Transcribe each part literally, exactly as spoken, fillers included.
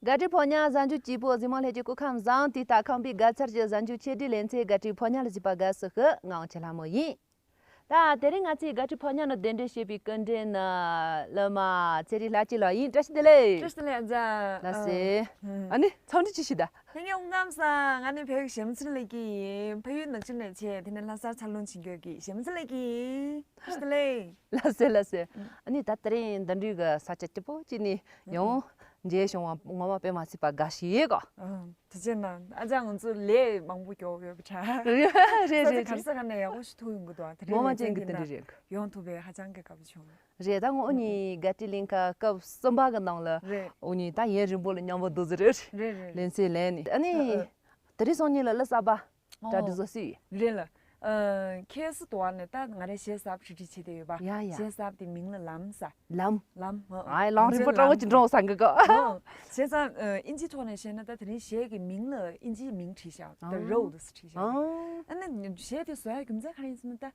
དགའ་སྤྲོའི་ཕོ་ཉ་གཟའ་མཇུག་སྐྱིད་པོ། གཟིགས་མོ་ལྷན་རྒྱས་སྐུ་ཁམས་བཟང་། དུས་ལྟར་ཁམས་པའི་དགའ་ཚལ་གྱི་གཟའ་མཇུག་ཆེད་སྒྲིག་ལེ་ཚན་དགའ་སྤྲོའི་ཕོ་ཉ་ལ་གཟིགས་པ་དགའ་བསུ་ཞུ། ང་འོང་ཆེན་ལྷ་མོ་ཡིན། ད་དེ་རིང་ང་ཚོའི་དགའ་སྤྲོའི་ཕོ་ཉ་ནང་གདན་འདྲེན་བྱེད་པའི་སྐུ་མགྲོན་ནི་བླ་མ་ཚེ་རིང་ལྷ་སྐྱིད་ལགས་ཡིན། བཀྲ་ཤིས་བདེ་ལེགས། བཀྲ་ཤིས་བདེ་ལེགས་ཨ་ཅག་ལགས་སེ། ཨ་ནི་འཚམས་འདྲི་ཅིག་ཞུ་ད། ལྷན་རྒྱས་སྐུ་ཁམས་བཟང་། ང་ནི་བོད་ཀྱི་གཞས་མ་ཚེ་རིང་ལེགས་སྐྱིད་ཡིན། ཕ་ཡུལ་ནག་ཆུ་ནས་བྱས། དེ་ནས་ལྷ་སར་འཚར་ལོངས་བྱེད་མཁན་གྱི་གཞས་མ་ཚེ་རིང་ལེགས་སྐྱིད་ཡིན། བཀྲ་ཤིས་བདེ་ལེགས། ལགས་སེ་ལགས་སེ། ཨ་ནི་ད་དེ་རིང་གདན་འདྲེན་གྱི་ས་ཆ་སྐྱིད་པོ་ཅིག་ནས་ཡང་མཇལ་བྱུང་བ་ངོ་མ་དཔེ་མ་སྲིད་པ་དགའ་ཞིག་ཡོད་གོ། ཨ། དེ་བྱས་ན་ཨ་ཅག་ང་ཚོ་ལས་མང་པོ་རྒྱོབ་ཡོད་པ་འདྲ། རེད་རེད་རེད། ས་ཆ་ག་རེ་ས་ག་ནས་ཡག་པོ་ཞིག་ཐུག་ཡོང་གི་འདུག། དེ་རིང་ངོ་མ་ལས་ཅན་གྱི་འདི་འདྲ་རེད། ཡོང་ཐུབ་པའི་ཧ་ཅང་གི་དགའ་པོ་བྱུང་། རེད། ད་ངོ་འུ་གཉིས་དགའ་སྤྲོའི་གླིང་ཁ་སྐབས་གསུམ་པ་གི་ནང་ལ་རེད། འུ་གཉིས་ད་ཡུན་རིང་པོ་ལ་མཉམ་པོ་འདུག་ཟེར་རེད། རེད་རེད། ལེ་ཚན་ལེན་ནས་ཨ་ནི། ཨ་ཨ། དེ་རིང་སང་ཉིན་ལ་གླུ་གསར་པ་གྲ་སྒྲིག་བཟོ་སྲིད་ཡོད། རེད་ལ། ཨ། ཁྱེད་སུ་དོ་བ་ནས་ད་ང་རའི་གཞས་གསར་པ་ཁྲིད་ཁྲིད་བྱེད་དེ་ཡོད་པ། ཡ་ཡ། གཞས་གསར་པ་དེ་མིང་ལ་ལམ་ཟེར། ལམ། ལམ། ཨ། ཨའི་ལམ་རིང་པོ་འདྲ་བོ་ཅིག་འགྲོ་བསམ་གི་གོ། ཨོ། བྱས་ཙང་ཨ་ཨིན་ཇིའི་ཐོག་ནས་བཤད་ན་ད་དེ་རིང་གཞས་ཀྱི་མིང་ལ་ཨིན་ཇིའི་མིང་བྲིས་བཞག། The Road་ཟེར་བྲིས་བཞག། ཨ་ནི་གཞས་དེ་བཟོ་ཡ་རྒྱུ་མཚན་ག་རེ་ཡིན་ཟེར་ན་ད་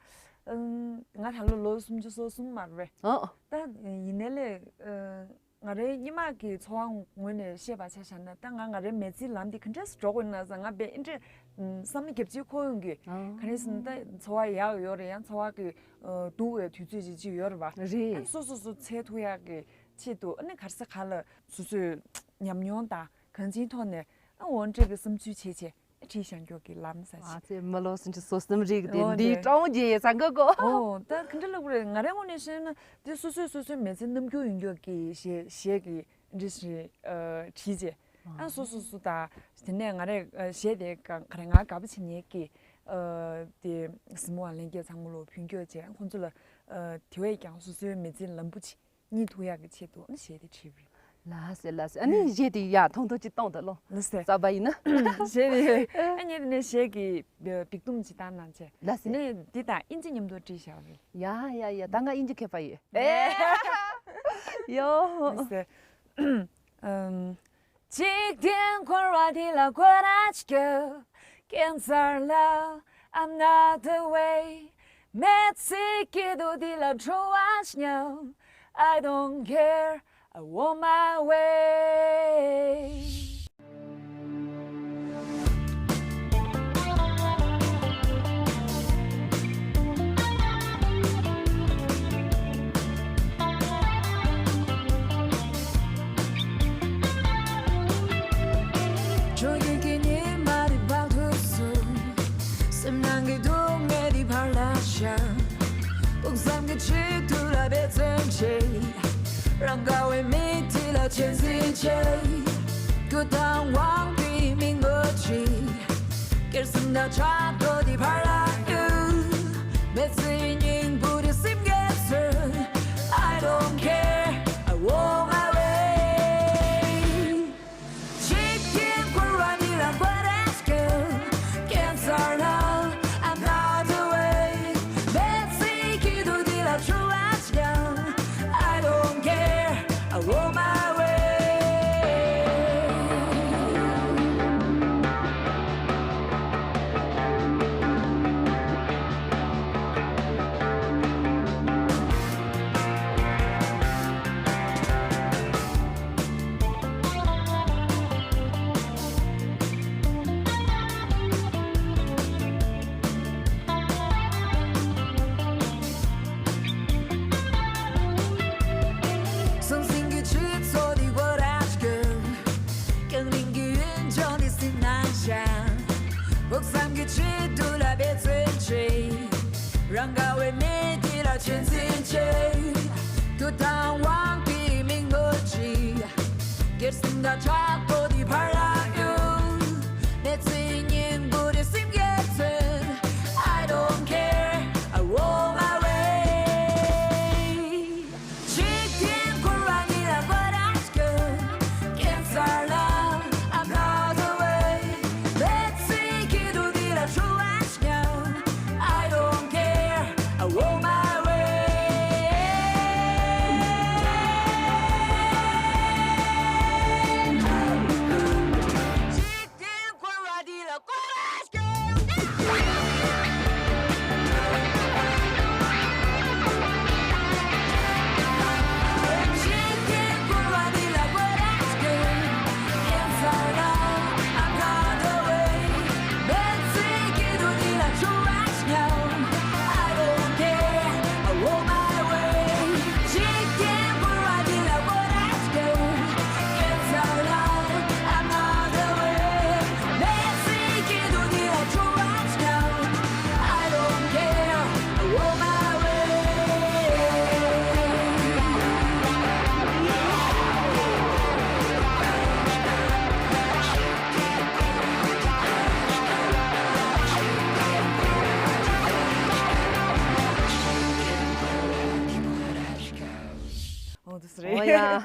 ང་ད་ལོ་ལོ་སུམ་ཅུ་སོ་གསུམ་མ་རེད། ཨ། ད་ཡིན་ནའི་ལས་ཨ། ང་རའི་སྔོན་མ་གི་འཚོ་བ་ངོས་ནས་བཤད་པ་ཆ་བཞག་ན་ད་ང་ང་རའི་མི་ཚེའི་ལམ་འདི་ག་འདྲས་སུ་འགྲོ་དགོས་ན་ཟེར་ང་དཔེ་ཨེ་འདྲས་བསམ་བློ་རྒྱབ་ཅིག་ཁོ་ཡོང་གི། ཨ། ག་རེ་ཟེར་ན་ད་འཚོ་བ་ཡག་ཡོད་རེད། ཡང་འཚོ་བ་གི་ཨ་སྡུག་པའི་དུས་ཚོད་ཅིག་ཅིག་ཡོད་རེད་པ། རེད། ཨ་སོ་སོ་སོ་འཚོལ་ཐུབ་ཡག་གི་ཆེད་དུ་ཨ་ནི་ག་རེ་ཟེར་ག་ལ་སོ་སོའི་ཉམས་མྱོང་དང་གང་ཅིའི་ཐོག་ནས་ཨ་འོ་འདྲས་ཀྱི་བསམ་ཚུལ་བྱས་བྱས། ཁྲིད་བཞག་མགྱོགས་ཀྱི་ལམ་ས་ཨ་ཅིག་ཚེ་མི་ལོ་སུམ་ཅུ་སོ་གསུམ་རིག་དེ་འོ་འདིའི་དེ་སྤྲང་བོ་རྒྱས་ཡས་ས་འགོ་གོ། ཨོ་ད་ག་འདྲ་ལབ་དགོས་རེད། ང་རའི་ངོས་ནས་བཤད་ན་དེ་སོ་སོས་སོ་སོའི་མི་ཚེ་རྣམ་འགྱུར་ཡིན་མགྱོགས་ཀྱི་གཞས་གཞས་ཀྱི་འདི་ཞིག་ཨ་བྲིས་རྗེས་ཨ་སོ་སོ་སོ་དང་དེ་ནས་ང་རའི་ཨ་གཞས་དེ་ག་ག་རེ་ང་དགའ་པོ་བྱེད་མཁན་གྱི་ཨ་དེ་གཟིགས་མོ་བ་ལྷན་རྒྱས་ཚང་མ་ལོ་ཕུལ་མགྱོགས་བྱས་ཁོང་ཚོ་ལ་ཨ་དེ་བས་ཀྱང་སོ་སོའི་མི་ཚེའི་ལམ་བུ་ཅིག་རྙེད་ཐུབ་ཡག་གི་ཆེད་དུ་ཨ་ནི་གཞས་དེ་བྲིས་པ་རེད། ལགས་སེ་ལགས་སེ། ཨ་ནི་གཞས་དེ་ཡ་ཐུང་ཐུང་ཅིག་གཏོང་དང་ལོ། ལགས་སེ། རྩ་བ་ཡིན་ན། གཞས་དེ་ཨ་ནི་དེ་ནས་གཞས་ཀྱི་བི་ཀྲུག་དེ་ཅིག་བཏང་གནང་བྱས། ལགས་སེ། ནས་འདི་དང་ཨིན་ཇི་མཉམ་དུ་བྲིས་བཞག་པ་རེད། ཡ་ཡ་ཡ། ད་ང་ཨིན་ཇི་མཁས་པ་ཡིན། ཨེ། ཡོ། ལགས་སེ། ཨམ། འཇིག་རྟེན་འཁོར་བ་འདི་ལ་བཀོད་ན་སྐྱོ། ཁྱད་མཚར་ལ་I'm not the way། མི་ཚེའི་སྐྱིད་སྡུག་འདི་ལ་བྲོ་བ་ཞིག་མྱོང་། I don't care, I want my way། སྤྲོ་ཡུལ་གྱི་ཉི་མ་རེ་འབར་ཐུབ་སོང་། སེམས་ནང་གི་སྡུག་བསྔལ་འདི་ཕར་ལ་བཞག། ཕུགས་བསམ་གྱི་ཆེད་དུ་ལ་འབད་བརྩོན་བྱེད། རང་དགའ་བའི་མི་དེ་ལ་གཅེས་འཛིན་བྱེད། རྒྱུ་དང་དབང་པོའི་མིང་པོ་ཅིག། སྐྱེད་སྲིང་དང་ཆགས་སྡང་འདི་ཕར་ལ་གཡུག། མི་ཚེའི་སྙིང་པོ་འདི་སེམས་ཀྱིས་མཚོན། I don't care, I want my way། འཇིག་རྟེན་འཁོར་བ་འདི་ལ་བཀོད་ན་སྐྱོ། ཁྱད་མཚར་ལ་I'm not the way། མི་ཚེའི་སྐྱིད་སྡུག་འདི་ལ་བྲོ་བ་ཞིག་མྱོང་། I don't care, I want my way། སང་སིང་གི་སྤྱི་ཚོགས་འདི་བོ་ར་ཅིག་རྒྱང་རིང་གི་ཡུལ་ལྗོངས་འདི་སེམས་ནང་བཞག། ཕུགས་བསམ་གྱི་ཆེད་དུ་ལ་འབད་བརྩོན་བྱེད། རང་དགའ་བའི་མི་དེ་ལ་གཅེས་འཛིན་བྱེད། རྒྱུ་དང་དབང་པོའི་མིང་པོ་ཅིག། སྐྱེད་སྲིང་དང་ཆགས་སྡང་འདི་ཕར་ལ་གཡུག། མི་ཚེའི་སྙིང་པོ་འདི་སེམས་ཀྱིས་མཚོན། I don't care, I want my way། འཇིག་རྟེན་འཁོར་བ་འདི་ལ་བཀོད་ན་སྐྱོ། ཁྱད་མཚར་ལ་I'm not the way། མི་ཚེའི་སྐྱིད་སྡུག་འདི་ལ་བྲོ་བ་ཞིག་མྱོང་། I don't care, I want my way། ཡ།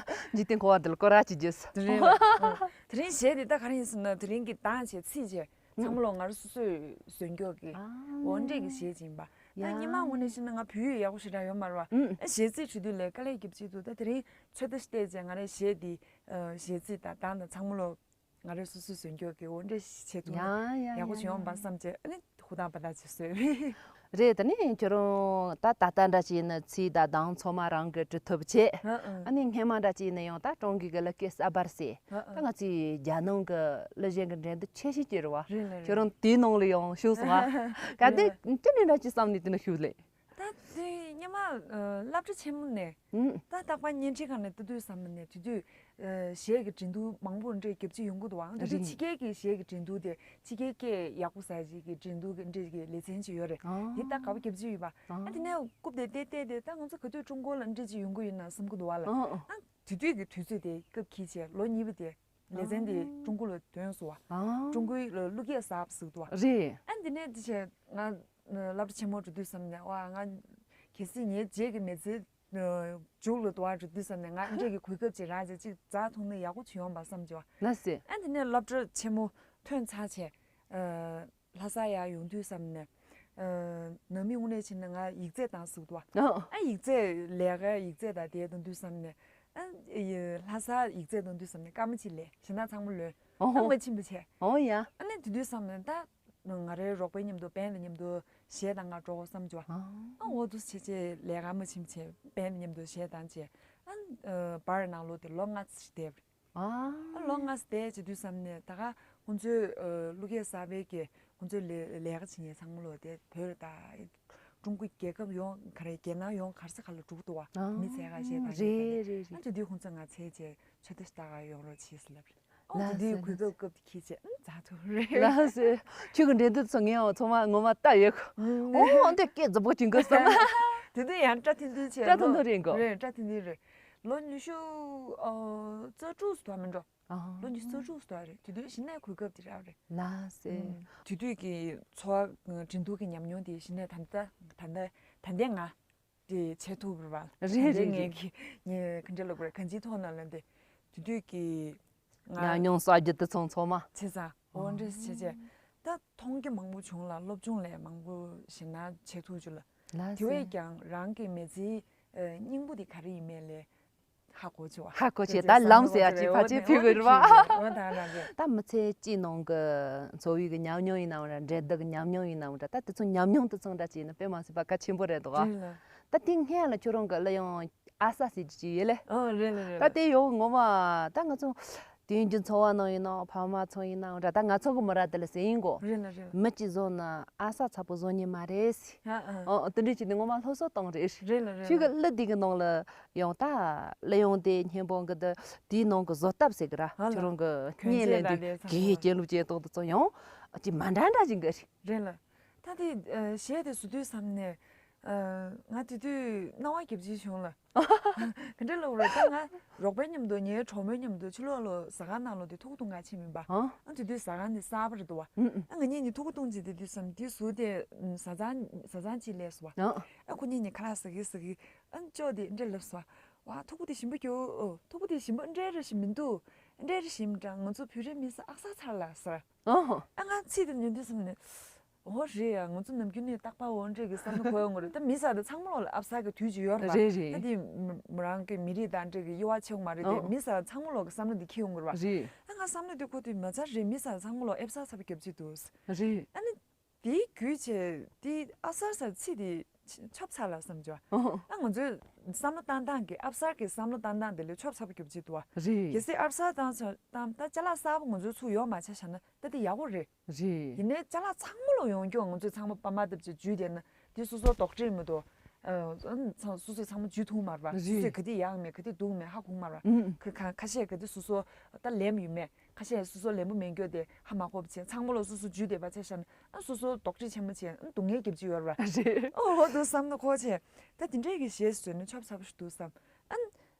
འཇིག་རྟེན་འཁོར་བ་འདི་ལ་སྐོར་ར་ཅིག་བརྗོད་སོང་། དེ་རིང་ལ་ཨ། དེ་རིང་གཞས་དེ་ད་ག་རེ་ཡིན་ཟེར་ན་དེ་རིང་གི་གདངས་བྱས་ཚིག་བྱས་ཚང་མ་ལོ་ང་རང་སོ་སོས་བཟོས་མགྱོགས་ཀྱི་ཨ་འོ་འདྲས་ཀྱི་གཞས་ཅིག་ཡིན་པ། ད་ཡ། སྔོན་མ་ངོས་ནས་བཤད་ན་ང་བོད་ཡིག་ཡག་པོ་ཞེ་དྲག་ཡོད་མ་རེད་བ། ཨ་གཞས་ཚིག་འབྲི་དུས་ལས་དཀའ་ལས་རྒྱབ་ཀྱི་འདུག་ད་དེ་རིང་ཚོད་ལྟ་ཞིག་བལྟས་རྗེས་ང་རའི་གཞས་འདི་གཞས་ཚིག་དང་གདངས་དང་ཚང་མ་ལོ། ང་རས་སོ་སོས་བཟོས་མགྱོགས་ཀྱི་འོ་འདྲ་ཞིག་བྱེད་ཐུབ་ན་ཡང་ཡང་ཡག་པོ་ཡང་བྱུང་ཡོང་པ་ཡང་བསམ་བྱས་ཨ་ནི་ཧུར་ཐག་འབད་ཐག་ཅིག་བཟོས་པས། རེད། ད་ནི་ཁྱོད་རང་ད་ད་ལྟ་འདྲ་ཅིག་ཡིན་ན་ཚིག་དང་གདངས་ཚང་མ་རང་གིས་འབྲི་ཐུབ་བྱས། ཨ་ཨ། ཨ་ནི་སྔོན་མ་འདྲ་ཅིག་ཡིན་ན་ཡང་ད་ཀྲུང་གོའི་གི་གླུ་སྐད་གསར་པ་ཟེར། ཨ་ཨ། ད་ང་ཚོའི་རྒྱལ་ནང་གི་གླུ་གཞས་ཀྱི་འགྲན་བསྡུར་ཆེ་ཤོས་ཅིག་རེད་བ། རེད་ལ་རེད། ཁྱོད་རང་དེའི་ནང་ལ་ཡང་ཞུགས་སོང་ཨ། ག་དེ་རེད་ལ། ཅི་ནས་འདྲ་ཅིག་བསམ་ནས་དེ་ནང་ཞུགས་ལེ། ད་དེ་སྔོན་མ་ཨ་སློབ་གྲྭ་ཆེན་མོ་ནས། ཨུམ། ད་རྟག་པར་བརྙན་འཕྲིན་སྒང་ནས་ལྟ་དུས་ཙམ་ནས་དེ་དུས་ཨ་གཞས་ཀྱི་འགྲན་བསྡུར་མང་པོ་འདྲ་རྒྱབ་ཀྱི་ཡོང་གི་འདུག་ཨང་། དེ་དུས་རེད། ཕྱི་རྒྱལ་གྱི་གཞས་ཀྱི་འགྲན་བསྡུར་དེ་ཕྱི་རྒྱལ་སྐད་ཡག་པོ་ཟེར་ཅིག་གི་འགྲན་བསྡུར་གྱི་འདྲ་གི་ལེ་ཚན་ཅིག་ཡོད་རེད། ཨ། དེ་ད་ག་པར་རྒྱབ་ཀྱི་ཡོད་པ། ཨ། ཨ་དེ་ནས་རྐུབ་དེ་བལྟས་བལྟས་དེ་ད་ང་ཚོ་ག་དུས་ཀྲུང་གོ་ལ་འདྲ་ཅིག་ཡོང་གི་ཡོད་ན་བསམ་གི་འདུག་བ་ལ། ཨ་ཨ། ཨ་དེ་དུས་ཀྱི་དུས་ཚོད་དེ་སྐབས་ཁྱི་བྱས་ལོ་གཉིས་པ་དེ། ལེ་ཚན་དེ་ཨ་ཀྲུང་གོ་ལ་ཐོན་སོང་བ། ཨ། ཀྲུང་གོའི་གླུ་སྐད་གསར་པ་ཟེར་གི་འདུག་བ། རེད། ཨ་འདི་ནས་འདི་བྱས་ང་སློབ་གྲྭ་ཆེན་མོ་འགྲོ་དུས་ཙམ་ནས་ཝ་ང་གལ་སྲིད་ངའི་རྗེས་ཀྱི་མི་ཚེ་མཇུག་ལ་འགྲོ་བ་འགྲོ་དུས་ཙམ་ནས་ང་འདྲས་ཀྱི་གོ་སྐབས་ཅིག་རག་ཅིག་ཅིག་རྩ་ཐུག་ན་ཡག་པོ་བྱུང་ཡོང་པ་བསམ་བྱས་བ། ལགས་སེ། ཨ་འདི་ནས་སློབ་གྲྭ་ཆེན་མོ་ཐོན་ཚར་བྱས། ལྷ་ས་ཡར་ཡོང་དུས་ཙམ་ནས། ཨ་ནང་མི་དངོས་གནས་བྱས་ན་ང་ཡིག་ཚད་བཏང་ཟེར་གི་འདུག་བ། ཨ། ཨ་ཡིག་ཚད་ལས་ཀའི་ཡིག་ཚད་དང་དེ་བཏང་དུས་ཙམ་ནས། ཨ་ཡི་ལྷ་སར་ཡིག་ཚད་བཏང་དུས་ཙམ་ནས་སྐར་མ་གཅིག་ལས་གཞན་དག་ཚང་མ་ལོན། ཨ་ཨོ་ཧོ། མ་ཕྱིན་པ་བྱས། ཨོ་ཡ། ཨ་ནི་དེ་དུས་ཙམ་ནས་ད་ང་རའི་རོགས་པའི་མཉམ་དུ་བན་དང་མཉམ་དུ་གཞས་བཏང་ག་འགྲོ་དགོས་བསམ་བྱས་བ། ཨ། ཨ་འོ་འདུག་སེ་བྱས་བྱས་ལས་ཀ་མ་ཕྱིན་བྱས་བན་དང་མཉམ་དུ་གཞས་བཏང་བྱས། ཨ་ཨ་བར་ནང་ལོགས་དེ་ལོ་ལྔ་ཙམ་ཞིག་བསྡད། ཨ། ཨ་ལོ་ལྔ་ཙམ་བསྡད་བྱེད་དུས་ཙམ་ནས་ད་ག་ཁོང་ཚོའི་ཨ་གླུ་སྐད་གསར་པའི་གི་ཁོང་ཚོའི་ལས་ལས་ཀ་བྱེད་མཁན་ཚང་མ་ལོ་དེ་བོད་ལ་ད་ཀྲུང་གོའི་རྒྱལ་ཁབ་ཡོངས་ག་རེ་རྒྱལ་ནང་ཡོངས་ག་རེ་ས་ག་ལ་འགྲོ་གི་འདུག་བ། ཨ། མི་ཚད་ག་ཞེས་ད་རེད་རེད་རེད། ཨ་དེ་དུས་ཁོང་ཚོ་ང་ཚད་བྱས་ཚོད་ལྟ་ཞིག་ལྟ་ག་ཡོང་རོགས་བྱེད་ཟེར་ལབ་རེད། ཨོ་ལགས་དེ་དུས་སེ་གོ་སྐབས་སྐབས་དེ་ཁྱེད་ཚོས་ཨ་མཛའ་ཐུབ་རེད། ལགས་སེ། ཁྱོད་ཀྱི་འགྲན་བསྡུར་ཚོ་ངས་ཡང་ཚང་མ་ངོ་མ་ལྟ་ཡོད་གི། ཨ་ཨོ་འདི་སྐད་རྫོབ་པོ་ཅིག་འགོད་སོང་། དེ་དུས་ཡང་སྐྲ་ཐིང་ཐིང་བྱས་སྐྲ་ཐིང་ཐིང་རེད་འགོ། རེད་སྐྲ་ཐིང་ཐིང་རེད། ལོ་ཉི་ཤུ་ཨ་རྩ་དྲུག་ཙམ་མིན་འགྲོ། ཨ། ལོ་ཉི་ཤུ་རྩ་དྲུག་ཙམ་རེད། དེ་དུས་གཞི་ནས་གོ་སྐབས་དེ་རག་རེད། ལགས་སེ། ཨུམ། དེ་དུས་ཀྱི་འཚོ་བ་འགྲན་བསྡུར་གྱི་ཉམས་མྱོང་དེ་གཞི་ནས་ད་ལྟ་ད་ལྟ་ད་ལྟའི་ང་དེ་བྱེད་ཐུབ་རེད་བ། རེད་ད་ལྟའི་རེད་ངས་རེད། ཀྱི་ངས་ག་འདྲ་ལབ་དགོས་རེད་གང་ཅིའི་ཐོག་ན་ལབ་འདི་དེ་དུས་ཀྱི་ང་ཉམས་མྱོང་གསར་བརྗེ་དེ་ཚང་ཚང་མ། བྱས་ཙང་འོ་འདྲ་བྱས་བྱས་ད་མཐོང་རྒྱ་མང་པོ་བྱུང་ལ་སློབ་སྦྱོང་ལས་མང་པོ་ཞིག་ན་བྱེད་ཐུབ་བྱུང་ལ། ལགས་དེ་བས་སེ། ཀྱང་རང་གི་མི་ཚེའི་ཨ་སྙིང་པོ་དེ་ག་རེ་ཡིན་མིན་ལས་ཧ་གོ་བྱུང་བ། ཧ་གོ་བྱས་ད་ལམ་ཟེར་ཡ་ཅིག་ཕལ་ཆེར་ཕུལ་དགོས་རེད་བ། འོ་ད་རང་རེད། ད་མི་ཚེ་གཅིག་ནང་གི་འཚོ་བའི་གི་ཉམས་མྱོང་ཡིན་ནའང་འདྲ་འགྲན་བསྡུར་གི་ཉམས་མྱོང་ཡིན་ནའང་འདྲ་ད་དེ་ཚོ་ཉམས་མྱོང་དེ་ཚང་འདྲ་ཅིག་ཡིན་ན་དཔེ་མ་སྲིད་པ་གལ་ཆེན་པོ་རེད་འདུག་ཨ། རེད་ལ། ད་དེ་སྔོན་ལ་ཁྱོད་རང་གི་གླུ་དབྱངས་ཨ་ས་ཟེར་གྱི་ཅིག་ཡོད་ལེ། ཨོ་རེད་ལ་རེད་ད་ལ། དེ་ཡོང་ངོ་མ་ད་ང་ཚོ་དུས་རྒྱུན་འཚོ་བ་ནང་ཡིན་ནའང་ཕ་མ་ཚོ་ཡིན་ནའང་འདྲ་ད་ང་ཚོ་གི་མི་རབས་དེ་ལ་ཟེར་ཡིན་གོ། རེད་ལ་རེད་ལ། མི་གཅིག་བཟོ་ན་ཨ་ས་ཚ་པོ་བཟོ་ཉན་མ་རེད་ཟེར། ཨ་ཨ། ཨོ་དེ་འདྲ་བྱས་ནས་ངོ་མ་སློབ་གསོ་བཏང་རེད། རེད་ལ་རེད་ལ། ཁྱོད་ཀྱི་གླུ་འདི་གི་ནང་ལ་ཡང་ད་གླུ་དབྱངས་དེ་སྙན་པོ་གི་འདི་དེའི་ནང་གི་བཟོ་ལྟ་ཟེར་གི་ར་ཨ་ལ། ཁྱོད་རང་གི་གོན་སྙན་ཆས་ལས་ད་འདི་དེ་ཚང་གི་མ་གྱེན་ལུགས་གྱེན་སྟངས་དེ་ཚོ་ཡང་ཅིག་མ་འདྲ་འདྲ་ཅིག་གི་རེད། རེད་ལ། ད་དེ་ཨ་གཞས་དེ་བཟོ་དུས་ཙམ་ནས་ཨ་ང་དེ་དུས་སྣང་བ་རྒྱབ་ཅིག་བྱུང་ལ། ག་འདྲ་ལབ་རེད་ད་ང་རོགས་པའི་མཉམ་དུ་ངའི་གྲོགས་མོའི་མཉམ་དུ་ཕྱི་ལོགས་ལ་ཟ་ཁང་ནང་ལོགས་དེ་ཐུག་འཐུང་ག་ཕྱིན་མིན་པ། ཨ་དེ་དུས་ཟ་ཁང་དེ་གསར་པ་རེད་འདུག་བ། ཨ་ང་གཉིས་ནི་ཐུག་འཐུང་ཅིག་དེ་དུས་ཙམ་དེ་ཟུར་དེ་ཟ་ཚང་ཟ་ཚང་ཅིག་སླེབས་སོང་བ། ཨ་ཁོ་གཉིས་ནི་ཁ་ལག་ཟ་གི་ཟ་གི་ཨ་ཅོ་དེ་འདྲ་ལབ་སོང་བ། ཐུག་པ་དེ་ཞིམ་པོ་སྐྱོ། ཐུག་པ་དེ་ཞིམ་པོ་འདྲ་རེ་ཞིམ་མི་འདུག་འདྲ་རེ་ཞིམ་དྲ་ང་ཚོ་བོད་རིགས་མི་ས་ཨག་ས་ཚར་ལ་ཟེར། ཨོ། ཨ་ང་ཚིག་དེ་ཉན་དུས་སམ་ནས། འོ་རེད་ཡ་ང་ཚོ་ནམ་རྒྱུན་ནས་རྟག་པར་འོ་འདྲས་ཀྱི་བསམ་བློ་འཁོར་ཡོང་གི་རེད་ད་མི་ས་དེ་ཚང་མ་ལོག་ལ་ཨབ་སར་གི་དུས་ཀྱི་ཡོད་རེད་པ། རེད་རེད། ད་དེ་མི་རང་གི་མི་རིགས་དང་འདྲས་ཀྱི་དབྱེ་བ་ཕྱེ་ཡོང་མ་རེད་དེ་ཨོ། མི་ས་ཚང་མ་ལོག་གི་བསམ་བློ་འདི་འཁྱེར་ཡོང་གི་རེད་པ། རེད། ད་ང་བསམ་བློ་འདི་འཁོར་དུས་མ་ཚར་རེད་མི་ས་ཚང་མ་ལོག་ཨེབ་སར་ཚ་པོ་རྒྱབ་ཀྱི་འདུག་རེད། ཨ་ནི། དེའི་རྒྱུད་བྱས་དེ་ཨ་གསར་གསར་ཚིག་དེ་ཆོབ་ཚར་ལ་བསམ་བྱུང་། ཨ་ང་ཚོའི་བསམ་བློ་བཏང་སྟངས་ཀྱི་ཨ་གསར་གྱི་བསམ་བློ་བཏང་སྟངས་དེ་ལས་ཆོབ་ཚ་པོ་རྒྱབ་ཀྱི་འདུག་བ། རེད། གལ་སྲིད་ཨ་གསར་བཏང་ཚར་བཏང་ད་ཅ་ལག་གསར་པ་ང་ཚོའི་ཚུར་ཡོང་མ་ཆ་བཞག་ན་ད་དེ་ཡག་པོ་རེད། རེད། ཡིན་ནའི་ཅ་ལག་ཚང་མ་ལོ་ཡོང་རྒྱུ་ང་ཚོས་ཚང་མ་པ་མ་བཏབ་ཅིག་འཇུས་བསྡད་ན་དེ་སོ་སོ་དོགས་འདྲི་མི་འདུག་ཨ་ཚང་སོ་སོས་ཚང་མ་འཇུས་ཐུབ་མ་རེད་པ། རེད། སོ་སོས་ག་དེ་ཡག་མེད་ག་དེ་སྡུག་མེད་ཧ་གོ་མ་རེད་པ། ཁ་ཁ་ཁ་ཤས་ག་དེ་སོ་སོ་ད་ལེམ་ཡོད་མེད། ཁ་ཤས་སོ་སོ་ལེན་པོ་མེད་རྒྱུ་དེ་ཧ་མ་གོ་བ་བྱས་ཚང་མ་ལོ་སོ་སོ་འཇུས་བསྡད་པ་ཆ་བཞག་ན་ཨ་སོ་སོ་དོགས་འདྲི་ཆེན་མོ་བྱས་ཨ་སྡུག་བསྔལ་རྒྱབ་ཀྱི་ཡོད་རེད་པ། རེད། ཨོ་ཧོ་འདུག་བསམ་ན་གོ་བྱས་ད་དེ་འདྲས་ཀྱི་གཞས་བཟོས་ན་ཆོབ་ཚ་པོ་ཞིག་འདུག་བསམ། ཨ་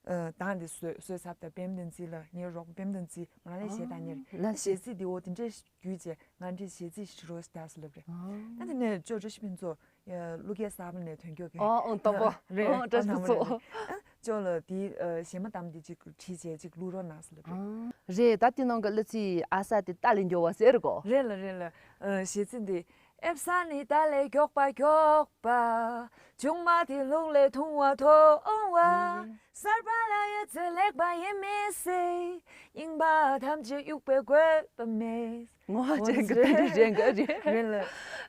ཨ་དང་དེ་བཟོས་བཟོས་ཚར་ད་པེམ་དང་རྩིས་ལ་ངའི་རོགས་པ་པེམ་དང་རྩིས་ང་རང་གཞས་བཏང་ཉེར་ལ་གཞས་ཚིག་དེ་འོ་དེ་འདྲས་བརྒྱུད་བྱས་ང་འདྲས་གཞས་ཚིག་ཞིག་འབྲི་རོགས་ཞེས་ད་སུ་ལབ་རེད། ཨ་དེ་ནས་ཅོ་ཅོ་ཤི་ཕིན་ཚོ་གླུ་སྐད་གསར་པ་ནས་ཐོན་སྐྱོད་ཀྱི་ཨོ་ཨོ་དང་པོ་རེད། ཨོ་བཀྲ་ཤིས་ཚོ། ཨ། ཅོ་ལ་དེའི་ཨ་གཞས་མ་བདམས་དེ་ཅིག་བྲིས་བྱས་ཅིག་བླུག་རོགས་གནང་ཟེར་ལབ་རེད། ཨང་། རེད། ད་དེ་ནང་གི་གླུ་ཚིག་ཨ་ས་དེ་རྟ་ལས་མགྱོགས་པ་ཟེར་གོ། རེད་ལ་རེད་ལ། ཨ་གཞས་ཚིག་འདི། ཨེབ་ས་ནི་རྟ་ལས་མགྱོགས་པ་མགྱོགས་པ། ཆུང་མ་དེ་ལུག་ལས་ཐུང་བ་མཐོང་བ། ཨང་། གསར་པ་ལ་ཡོད་ཚད་ལེགས་པ་ཡིན་མི་སྲིད། རྙིང་པ་ཐམས་ཅད་གཡུག་པའི་དགོས་པ་མེད། ངོ་མ་ཅན་གྱི་དེ་འདྲ་རེད་འགའ་རེད། རེད་ལ།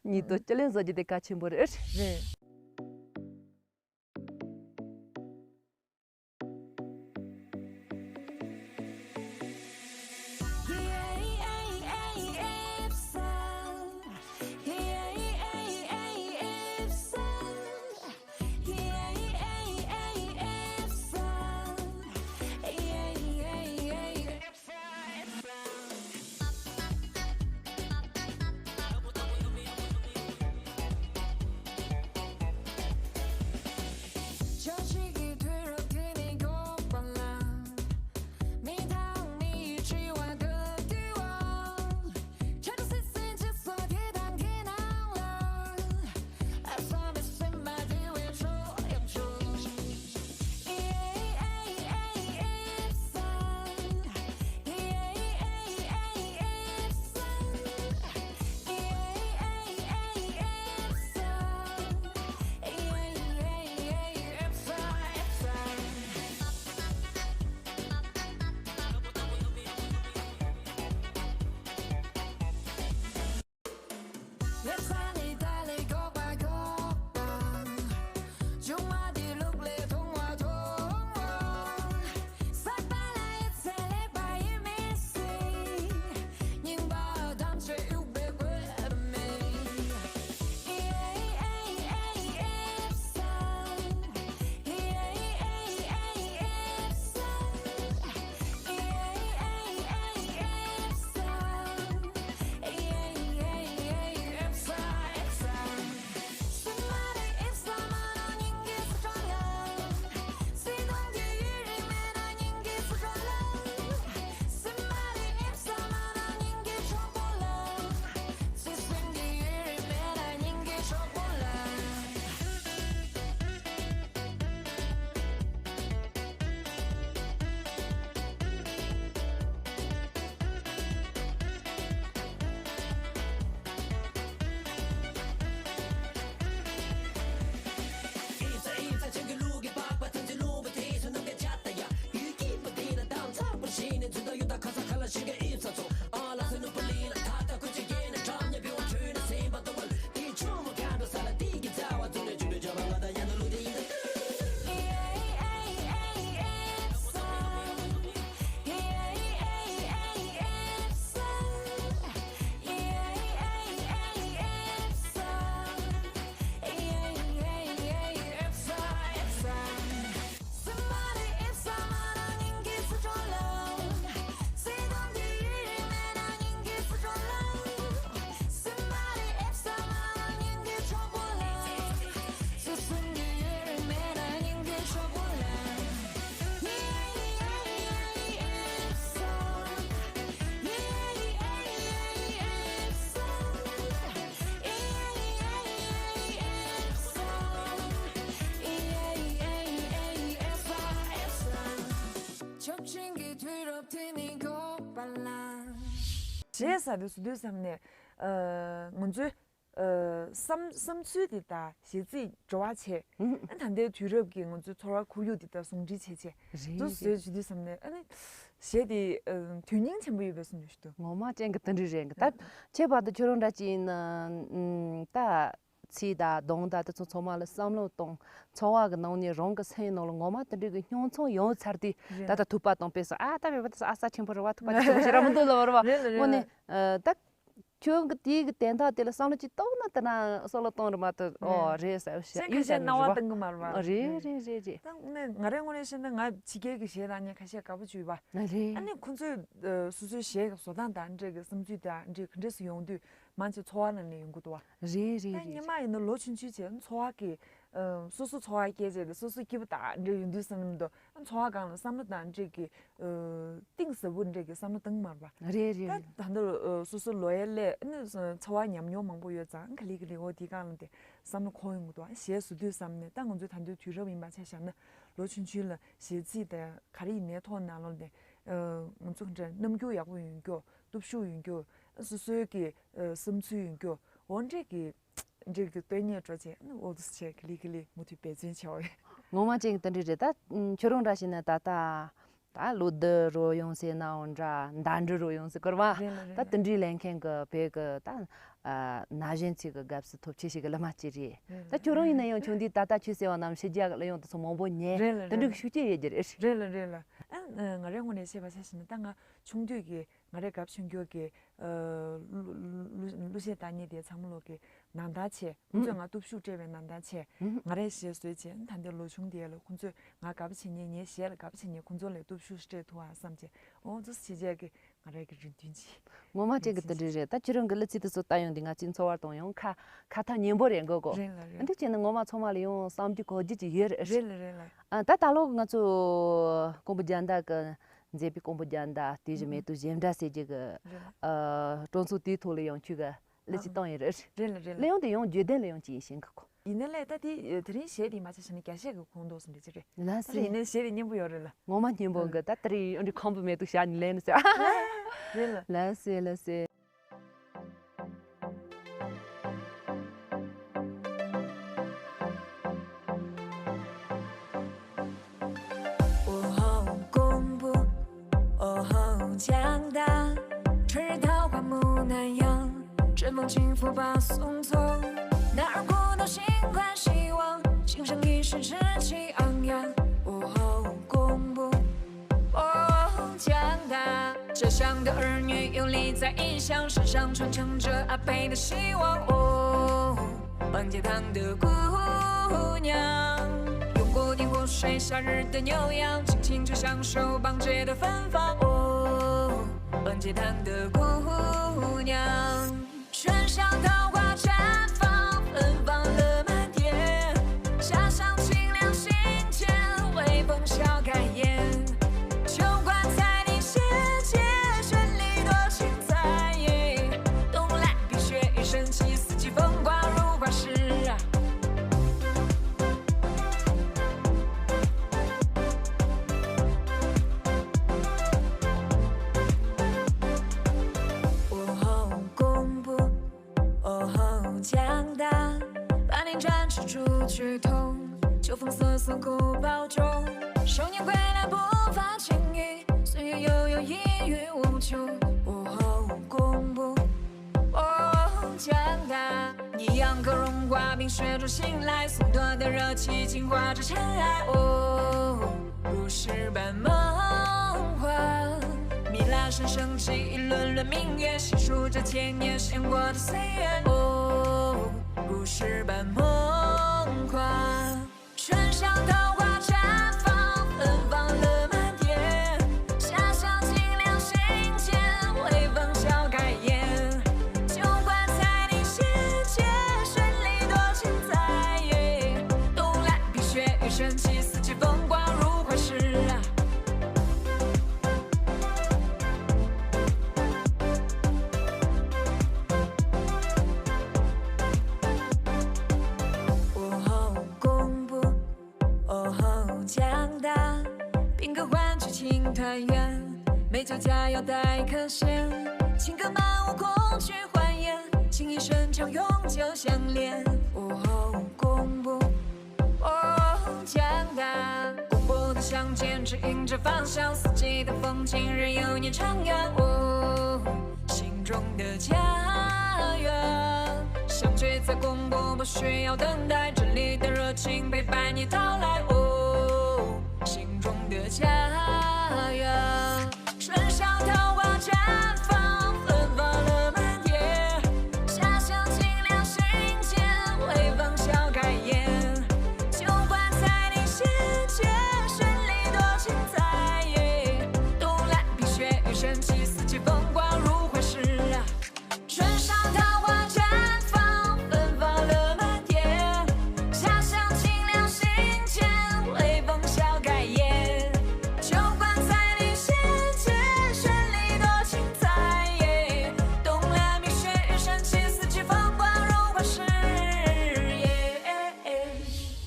ཉིད་དུ་སྤྱི་ལེན་བཟོ་རྒྱུ་དེ་གལ་ཆེན་པོ་རེད། རེད། ཕྱོགས་ཆེན་གྱི་དུས་རབས་དེ་ནི་འགོག་པ་ལ། གཞས་ཟེར་དུས་སུ་དུས་ཙམ་ནས་ཨ་ང་ཚོའི་ཨ་བསམ་བསམ་ཚུལ་འདི་དང་གཞས་ཚིག་འགྲོ་བ་བྱས། ཨ་ད་ལྟའི་དུས་རབས་ཀྱི་ང་ཚོའི་འཚོ་བ་ཁོར་ཡུག་འདི་དང་ཟུང་འབྲེལ་བྱས་བྱས་རེད། འདུག་རེད། ཟེར་བྱེད་དུས་ཙམ་ནས་ཨ་ནི་གཞས་འདི་ཨ་དོན་སྙིང་ཆེན་པོ་ཡོད་པའི་བསམ་བློ་ཞིག་འདུག་ངོ་མ་ཅན་གྱི་དེ་འདྲ་རེད། ད་ཁྱད་པར་དུ་ཁྱོད་རང་འདྲ་ཅིག་ཡིན་ན་ཨ་ད། ཚིག་དང་གདངས་དང་དེ་ཚོ་ཚང་མ་ལ་བསམ་བློ་གཏོང་། འཚོ་བ་གི་ནང་ནས་རང་གི་སེམས་ནང་ལ་ངོ་མ་དེ་འདྲའི་གི་སྙོང་འཛིང་ཡོང་ཚར་དུས། རེད། ད་ལྟ་ཐུག་པ་དང་དཔེ་སོགས་ཨ་ད་བས་པ་དེ་སོགས་ཨ་ས་ཆེན་པོ་རེད་བ། ཐུག་པ་དེ་ཆེན་པོ་ཞེ་དྲག་མི་འདུག་ལབ་རེད་བ། རེད་ལ་རེད་དངོས་ལ། གནས་ཨ་ད་ཁྱོད་ཀྱི་དེའི་གི་དན་རྟགས་དེ་ལ་བསམ་བློ་ཅིག་གཏོང་ན་དེ་ན་བསམ་བློ་གཏོང་རེད་མ་གཏོགས་ཨོ་རེད་ཟེར་ཤ་ཡིན་ས་རེད་བ། རེད་རེད་རེད་རེད། ད་དངོས་གནས་ང་རའི་ངོས་ནས་བཤད་ན་ང་ཕྱི་རྒྱལ་གྱི་གཞས་དང་ནི་ཁ་ཤས་དགའ་པོ་བྱུང་བ། རེད། ཨ་ནི་ཁོ་ཚོས་ཨ་སོ་སོའི་གཞས་ཀྱི་བཟོ་སྟངས་དང་འདྲ་གི་བསམ་ཚུལ་དང་འདྲ་གི་འདྲ་སུ་ཡོང་དུས། མང་ཆེ་འཚོ་བ་ནང་ནས་ཡོང་གི་འདུག་བ། རེད་རེད་ད་རེད། སྔོན་མ་ཡིན་ན་ལོ་ཆུང་ཆུང་བྱས་འཚོ་བ་གི་ ཨ། སོ་སོ་འཚོ་བ་སྐྱེལ་བྱས་ཏེ་སོ་སོ་སྐྱིད་པོ་དང་འདྲ་ཡོང་དུས་བསམ་མི་འདུག་ཨ། འཚོ་བ་སྒང་ལ་བསམ་བློ་བཏང་འདྲ་གི། ཨ། གཏིང་ཟབ་པོ་འདྲ་གི་བསམ་བློ་བཏང་མ་རེད་པ། རེད་རེད། ད་ད་ལྟ་ཨ། སོ་སོ་ལོ་ཡར་སླེབས་ཨ་ནི་འཚོ་བ་ཉམས་མྱོང་མང་པོ་ཡོད་ཙང་ག་ལེ་ག་ལེ་འོ་དེའི་སྒང་ལ་དེ་བསམ་བློ་འཁོར་ཡོང་གི་འདུག་ཨ། གཞས་བཟོ་དུས་བསམ་ནས་ད་ང་ཚོའི་ད་ལྟའི་དུས་རབས་ཡིན་པ་ཆ་བཞག་ན་ལོ་ཆུང་ཆུང་ལ་གཞས་ཚིག་དང་ག་རེ་ཡིན་ནའི་ཐོག་ནང་ལོགས་ནས་ཨ། ང་ཚོ་ག་འདྲ་རྣམ་འགྱུར་ཡག་པོ་ཡོང་རྒྱུ། སྟོབས་ཤུགས་ཡོང་རྒྱུ། སོ་སོའི་གི་ཨ། བསམ་ཚུལ་ཡོང་རྒྱུ། འོ་འདྲ་གི་འདྲ་གི་སྟོན་ཉེས་འགྲོ་བྱས་ཨ་ནི་འོ་དུ་བྱས་ག་ལེ་ག་ལེ་མུ་མཐུད་འབད་བརྩོན་བྱས་པ་རེད། ངོ་མ་ཅིག་དེ་འདྲ་རེད་ད། ཁྱོད་རང་འདྲ་ཞིག་ན་ད་ལྟ་ད་ལོ་བདུན་རོ་ཡོང་ཟེར་ནའང་འདྲ་ཟླ་འདྲ་རོ་ཡོང་ཟེར་གོ་རེད་པ། རེད་ལ་རེད་ད་ལ། དེ་འདྲའི་ལས་མཁན་གི་བོད་གི་ད་ཨ། ན་གཞོན་ཚོའི་གི་སྐབས་སུ་ཐོབ་ཆེ་ཞིག་གི་གླུ་མ་ཅིག་རེད། རེད་ད་ལ། ཁྱོད་རང་ཡིན་ན་ཡང་ཆུང་དུས་ད་ལྟ་ཁྱོད་ཟེར་བ་ནང་ཕྱི་རྒྱལ་གི་གླུ་དབྱངས་དེ་ཚོ་མང་པོ་ཉན། རེད་ལ་དེ་འདྲ་རེད་གི་ལ། ཤུགས་རྐྱེན་ཡོད་ཀྱི་རེད། རེད་ལ་རེད་ལ། ཨ། ང་རའི་ངོས་ནས་བཤད་པ་ཆ་བཞག་ན་ད་ང་ཆུང་དུས་ཀྱི་ང་རའི་རྒན་ཆུང་གི་ཨ། གླུ་གླུ་གླུ་གཞས་བཏང་མཁན་དེ་ཚང་མ་ལོག་གི་ནང་ལྟར་བྱས། ཁོང་ཚོས་ང་སྟོབས་ཤུགས་སྤྲད་པའི་ནང་ལྟར་བྱས། ང་རས་གཞས་བཟོས་བྱས་ད་ལྟའི་ལོ་ཆུང་དེ་ལ་ཁོང་ཚོས་ང་དགའ་པོ་བྱེད་མཁན། ངའི་གཞས་ལ་དགའ་པོ་བྱེད་མཁན། ཁོང་ཚོ་ལས་སྟོབས་ཤུགས་སྤྲད་ཐུབ་ཨ་བསམ་བྱས། འོ་ཙི་བྱས་རྗེས་ཀྱི་ང་རའི་གི་རེ་འདུན་ཅིག་ངོ་མ་ཅན་གྱི་དེ་འདྲ་རེད། ད་ཁྱོད་རང་གི་གླུ་ཚིག་དེ་ཚོ་ལྟ་ཡོང་དུས་ང་ཚོའི་འཚོ་བར་གཏོང་ཡོང་ཁ་ཁ་ཐག་ཉེ་པོ་རེད་གོ་གོ། རེད་ལ་རེད། འདི་བྱས་ན་ངོ་མ་ཚང་མ་ལ་ཡང་བསམ་རྒྱུ་གོ་རྒྱུ་ཅིག་ཡོད་རེད། རེད་ལ་རེད་ལ། ཨ། ད་ད་ལོ་ང་ཚོ་ཀོང་པོ་རྒྱལ་ཟླ་གི་མཛེས་པའི་ཀོང་པོ་རྒྱལ་ཟླ། དུས་བཞི་མེ་ཏོག་བཞད་འདྲ་ཟེར་རྒྱུ་གི། རེད་ལ། ཨ། སྤྲོ་ཚོགས་དེའི་ཐོག་ལ་ཡང་ཁྱོད་གི་གླུ་ཅིག་བཏང་ཡོད་རེད། རེད་ལ་རེད་ལ། གླུ་དབྱངས་དེ་ཡང་བརྗོད་དོན་ལ་ཡང་ཅི་ཡིན་ཤེས་གི་གོ། ཡིན་ན་ལས་ད་དེ་དེ་རིང་གཞས་དེ་མ་ཆ་བཞག་ན་རྒྱ་གཞས་ཀྱི་ཁོངས་གཏོགས་སུ་འདྲ་ཅིག་རེད། ལགས་སེ། ཡིན་ནའི་གཞས་དེ་སྙན་པོ་ཡོད་རེད་ལ། ངོ་མ་སྙན་པོ་གི། ད་དེ་རིང་ཨ་འདྲ་ཁམ་བུ་མེ་ཏོག་ཞལ་ནས་ལེན་ནས་ཟེར། རེད་ལ། ལགས་སེ་ལགས་སེ།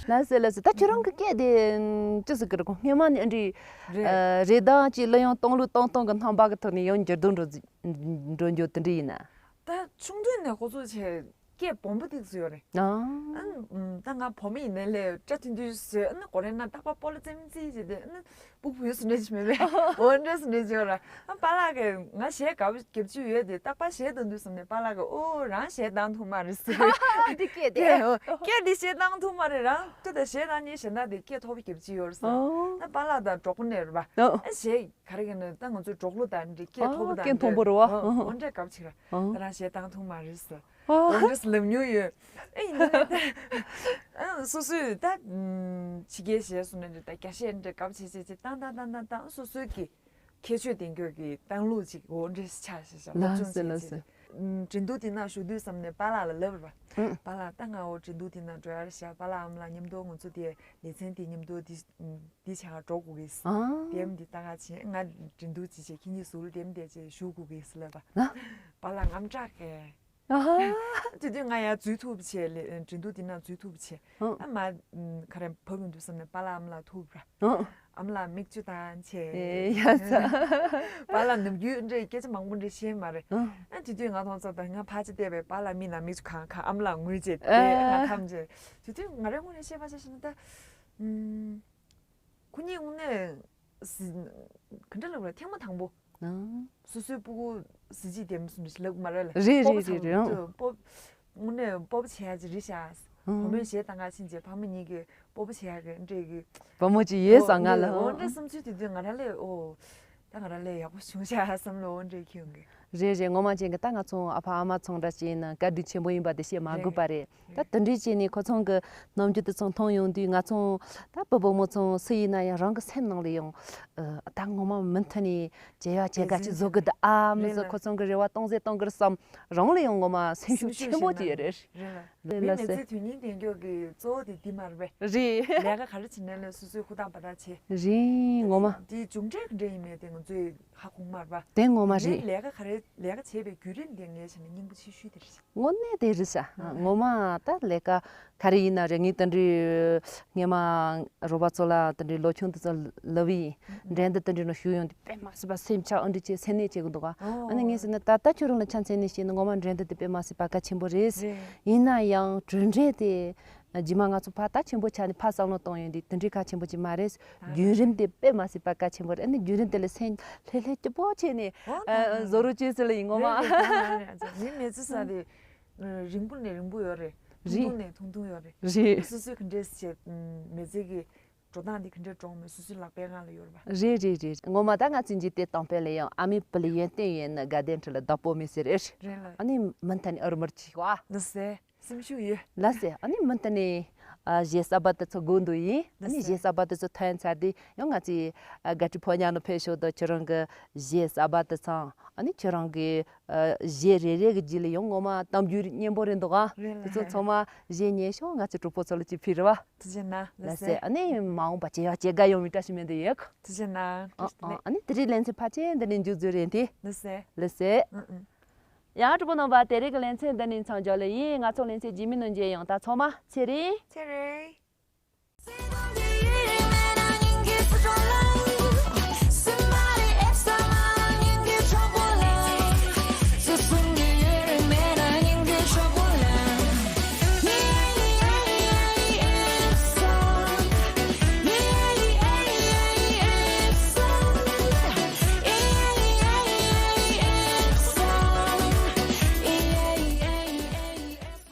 ལགས་སོ་ལགས་སོ། ད་ཁྱོད་རང་གི་སྐད་དེ་ཅི་ཟེར་གི་རེད། ཁོ་སྔོན་མ་ནས་འདི་འདྲའི་རེད། ཨ། རེ་དང་ཅིག་གླུ་དབྱངས་གཏོང་ལུགས་གཏོང་སྟངས་ཀྱི་རྣམ་པ་གི་ཐོག་ནས་ཡང་འགྱུར་ལྡོག་འགྲོ་འགྲོ་འགྱོ་དེ་འདྲ་ཡིན་ན། ད་ཆུང་དུས་ནས་ཁོ་ཚོ་བྱས་སྐད་སྦོམ་པོ་ཏིག་ཙམ་ཡོད་རེད། ཨ། ཨ་ནི་ད་ང་བུ་མོ་ཡིན་ནའི་ལས་སྐྲ་ཐུང་ཐུང་བཟོས། ཨ་ནི་གོ་རེ་ན་རྟག་པར་སྤོ་ལོ་རྩེད་མོ་རྩེ་བྱས་ཏེ། ཨ་ནི་སྤུ་གུ་བུས་སུ་འདྲ་ཅིག་མེད་པས། འོ་འདྲ་སུ་འདྲ་ཅིག་ཡོད་ར། ཨ། པཱ་ལགས་ཀྱིས་ང་གཞས་དགའ་པོ་རྒྱབ་ཀྱི་ཡོད་དེ། རྟག་པར་གཞས་གཏོང་དུས་ཙམ་ནས་པཱ་ལགས་ཀྱིས་ཨོ་རང་གཞས་བཏང་ཐུབ་མ་རེད་ཟེར། འདི་སྐད་དེ། སྐད་འདི་གཞས་བཏང་ཐུབ་མ་རེད། རང་སྐད་དེ་གཞས་བཏང་ནས་གཞས་བཏང་དེ་སྐད་མཐོ་པོ་རྒྱབ་ཀྱི་ཡོད་རེད་ཟེར། ཨོ། ད་པཱ་ལགས་དང་གྲོགས་པོ་ནས་རེད་པ། ཨོ། ཨ་གཞས་ག་རེ་ག་ནས་ད་ང་ཚོའི་འབྲོག་གླུ་དང་འདྲ་སྐད་མཐོ་པོ་དང་སྐད་མཐོན་པོ་རེད་པ། ཨོ། འོ་འདྲ་དགའ་པོ་བྱེད་ར། ཨོ། ད་རང་གཞས་བཏང་ཐུབ་མ་རེད་ཟེར། ཨོ། འོ་འདྲ་ལབ་མྱོང་ཡོད། ཨེ་ཡིན་ནའི་ད། ཨ། སོ་སོས་ད། ཨམ། ཕྱི་རྒྱལ་གཞས་སུ་ནས་འདྲ་ད་རྒྱ་གཞས་འདྲ་དགའ་པོ་བྱེད་བྱེད་བྱེད་བཏང་བཏང་བཏང་བཏང་བཏང་། སོ་སོའི་གི་ཁྱད་ཆོས་ལྡན་རྒྱུ་གི་བཏང་ལུགས་ཅིག་འོ་འདྲ་ཆགས་ཤག་ཤག་སློབ་ལགས་སོ་ལགས་སོ། སྦྱོང་བྱེད་བྱེད། ཨམ། འགྲན་བསྡུར་དེ་ནང་ཞུགས་དུས་ཙམ་ནས་པཱ་ལགས་ལ་ལབ་པ། ཨང་། པཱ་ལགས་ད་ང་འོ་འགྲན་བསྡུར་དེ་ནང་འགྲོ་ཡ་རེད་ཤག་པཱ་ལགས་ཨ་མ་ལགས་མཉམ་དུ་ང་ཚོ་དེ་ལེ་ཚན་དེ་མཉམ་དུ་དེ་དེ་བྱ་བ་འགྲོ་དགོས་གི། ཨང་། དེ་མ་དེ་ལྟ་ག་བྱེད། ང་འགྲན་བསྡུར་ཅིག་བྱེད། ཁྱེད་གཉིས་ཟུར་དེ་མ་དེ་བྱེད་ཞུགས་དགོས་གི་ཟེར་ལབ་པ། ཨ། པཱ་ལགས་དངངས་སྐྲག་གི། ཨ་ཧ། དེ་དུས་ང་ཡར་འཛུལ་ཐུབ་བྱས། ལེ། འགྲན་བསྡུར་དེ་ནང་འཛུལ་ཐུབ་བྱས། ཨ། ཨ་མ། ཨམ། ག་རེ་བབས་ཡོང་དུས་ཙམ་ནས་པཱ་ལགས་ཨ་མ་ལགས་ཐུག་པ། ཨ། ཨ་མ་ལགས་མིག་ཆུ་བཏང་བྱས། ཨེ་ཡ་ཚ། པཱ་ལགས་ནམ་རྒྱུན་འདྲ་སྐད་ཆ་མང་པོ་འདྲ་བཤད་མ་རེད། ཨ། ཨ་དེ་དུས་ང་མཐོང་ཙང་ད་ང་ཕར་ཅིག་བལྟས་པས་པཱ་ལགས་མིག་ནང་མིག་ཆུ་གང་གང་། ཨ་མ་ལགས་ངུས་བྱས་ཏེ། ཨ། ང་ཁམས་བྱས། དེ་དུས་ང་རའི་ངོས་ནས་བཤད་པ་ཆ་བཞག་ན་ད། ཨམ། ཁོ་གཉིས་དངོས་གནས་གཟི། ག་འདྲ་ལབ་རེད། ཐེངས་མ་དང་པོ། ཨང་། སོ་སོའི་སྤུ་གུ་གཟི་བརྗིད་ལྡན་པ་སུ་འདྲ་ཞིག་ལབ་དགོས་མ་རེད་ལ། རེད་རེད་སྤོབས་རེད་རེད། ཨང་། སྤོབས། དངོས་གནས་སྤོབས་པོ་བྱེད་ཡ་ཅིག་རེད་ཤག་ཨང་། བུ་མོས་གཞས་བཏང་ག་ཕྱིན་རྗེས་ཕ་མ་གཉིས་ཀྱིས་སྤོབས་པོ་བྱེད་ཡ་གི་འདྲ་གི། བུ་མོ་ཅིག་ཡོད་ས་ང་ལ། འོ་འདྲ་བསམ་ཚུལ་དེ་དུས་ང་རང་ལས། ཨོ། ད་ང་རང་ལས་ཡག་པོ་བྱུང་ཤག་བསམ་བློ་འོ་འདྲ་འཁྱེར་ཡོང་གི། རེད་རེད། ངོ་མ་བྱས་ན་ད་ང་ཚོ་ཨ་ཕ་ཨ་མ་ཚོ་འདྲ་བྱས་ན་བཀའ་དྲིན་ཆེན་པོ་ཡིན་པ་དེ་བཤད་མ་དགོས་པ་རེད། རེད། ད་དེ་འདྲའི་བྱས་ནས་ཁོ་ཚོ་གི་རྣམ་འགྱུར་དེ་ཚོ་མཐོང་ཡོང་དུས་ང་ཚོ་ད་བུ་བུ་མོ་ཚོ་སུ་ཡིན་ན་ཡང་རང་གི་སེམས་ནང་ལ་ཡང་། ཨ། ད་ངོ་མ་མུ་མཐུད་ནས་བྱེད་ཡ་བྱེད་ག་ཅིག་བཟོ་གི་འདུག་ཨ། མི་ཚོ་ཁོ་ཚོ་གི་རེ་བ་སྟོང་ཟད་གཏོང་གི་རེད་བསམ། རང་ལ་ཡང་ངོ་མ་སེམས་ཤུགས་ཆེན་པོ་ཅིག་ཡོད་རེད། རེད་ལ། མི་མི་ཚེ་དོན་སྙིང་ལྡན་རྒྱུ་གི་གཙོ་བོ་དེ་འདི་མ་རེད་པས། རེད། ལས་ཀ་ག་རེ་བྱེད་ནའི་ལས་སོ་སོའི་ཧུར་ཐག་འབད་ཐག་བྱེད། རེད། ངོ་མ། དེའི་མཇུག་འབྲས་ག་འདྲ་ཡིན་མིན་དེ་ང་ཚོས་ཧ་གོ་མ་རེད་པ། དེ་ངོ་མ་རེད། ངས་ལས་ཀ་ག་རེ་ལས་ཀ་བྱེད་པའི་བརྒྱུད་རིམ་དེ་ངས་བྱས་ན་སྙིང་པོ་ཆེ་ཤོས་དེ་རེད། དངོས་གནས་དེ་རེད་ཤག་ངོ་མ་ད་ལས་ཀ་ག་རེ་ཡིན་ན་རེད། ངས་དེ་འདྲའི་སྔོན་མ་རོགས་པ་ཚོ་ལ་དེ་འདྲའི་ལོ་ཆུང་དེ་ཚོ་ལབ་ཡིན། འགྲན་བསྡུར་དེ་འདྲའི་ནང་ཞུགས་ཡོང་དུས་དཔེ་མ་སྲིད་པ་སེམས་ཆགས། ཨ་འདྲ་བྱས་སེམས་ནད་བྱེད་ཀྱི་འདུག་ག་ཨ་ནི་ངས་ཟེར་ན་ད་ལྟ་ཁྱོད་རང་ལ་ཆ་མཚོན་ནས་བཤད་ན་ངོ་མ་འགྲན་བསྡུར་དེ་དཔེ་མ་སྲིད་པ་གལ་ཆེན་པོ་རེད། རེད། ཡིན་ན་ཡང་གྲུབ་འབྲས་དེ། རྗེས་མ་ང་ཚོ་ཕར་ད་ཆེན་པོ་ཆགས་ནས་ཕར་བསམ་བློ་གཏོང་ཡོང་དུས་དེ་འདྲའི་གལ་ཆེན་པོ་ཅིག་མ་རེད། ད་རྒྱུན་རིང་དེ་དཔེ་མ་སྲིད་པ་གལ་ཆེན་པོ་རེད། ཨ་ནི་རྒྱུན་རིང་དེ་ལ་སེམས་ལྷོད་ལྷོད་སྐྱིད་པོ་བྱས་ནས། འོ་ད་ཨ། བཟོ་རོགས་བྱོས་ཟེར་ལ་ཡིན་ངོ་མ། རེད་རེད། ད་ང་རེད། ཨ་ཙི། མི་མི་ཚེ་ས་དེ་རིང་པོ་ནས་རིང་པོ་ཡོད་རེད། ཐུང་རེད། ཐུང་ནས་ཐུང་ཐུང་ཡོད་རེད། རེད། སོ་སོས་ག་འདྲས་བྱས། མི་ཚེ་གི་འགྲོ་སྟངས་དེ་ག་འདྲས་འགྲོ་མིན་སོ་སོའི་ལག་པའི་ནང་ལ་ཡོད་རེད་པ། རེད་རེད་རེད། ངོ་མ་ད་ང་ཚོའི་འཇིག་རྟེན་སྟོང་པ་ལ་ཡང་ཨ་མའི་བུ་ལ་ཡོན་ཏན་ཡོད་ན་དགའ་ལྡན་ཁྲི་ལ་བདག་པོ་མེད་ཟེར་རེད། རེད་ལ། ཨ་ནི་མུ་མཐུད་ནས་ཨུར་མུར་བྱེད་ཤོག་ཨ། ལགས་སེ། སེམས་ཤུགས་ཡོད། ལགས་སེ། ཨ་ནི་མུ་མཐུད་ནས་ཨ་གཞས་གསར་པ་དེ་ཚོ་དགོས་འདུག་ཡིན། ཨ་ནི་གཞས་གསར་པ་དེ་ཚོ་ཐོན་ཚར་དུས་ཡང་ང་ཚོའི་ཨ་དགའ་སྤྲོའི་ཕོ་ཉ་ནང་ཕེབས་ཤོག་དང་། ཁྱེད་རང་གི་གཞས་གསར་པ་དེ་ཚང་། ཨ་ནི་ཁྱེད་རང་གི་ཨ་གཞས་རེ་རེ་གི་རྗེས་ལ་ཡང་ངོ་མ་གཏམ་རྒྱུད་སྙན་པོ་རེད་འདུག་ག་རེད་ལ། དེ་ཚོ་ཚང་མ་གཞས་ཉན་ཤོག་ང་ཚོའི་གྲོགས་པོ་ཚོ་ལ་ཅིག་ཕུལ་རེ་བ། ཐུགས་རྗེ་གནང་། ལགས་སེ། ལགས་སེ། ཨ་ནི་མ་འོངས་པ་བྱེད་ཡག་བྱེད་དགའ་ཡོང་བའི་བཀྲ་ཤིས་སྨོན་འདུན་ཡོད། ཐུགས་རྗེ་གནང་། ཨ་ཨ། ཨ་ནི་དེ་རིང་ལེ་ཚན་ཕལ་ཆེར་འདི་ནས་མཇུག་བསྡུ་རན་ཏེ། ལགས་སེ། ལགས་སེ། ཨ་ཨ། ཡང་གྲོགས་པོ་རྣམ་པ་དེ་རིང་གི་ལེ་ཚན་འདི་ནས་མཚམས་འཇོག་ལེ་ཡིན། ང་ཚོ་ལེ་ཚན་རྗེས་མའི་ནང་མཇལ་ཡོང་། ད་ཚང་མ་ཚེ་རིང་། ཚེ་རིང་།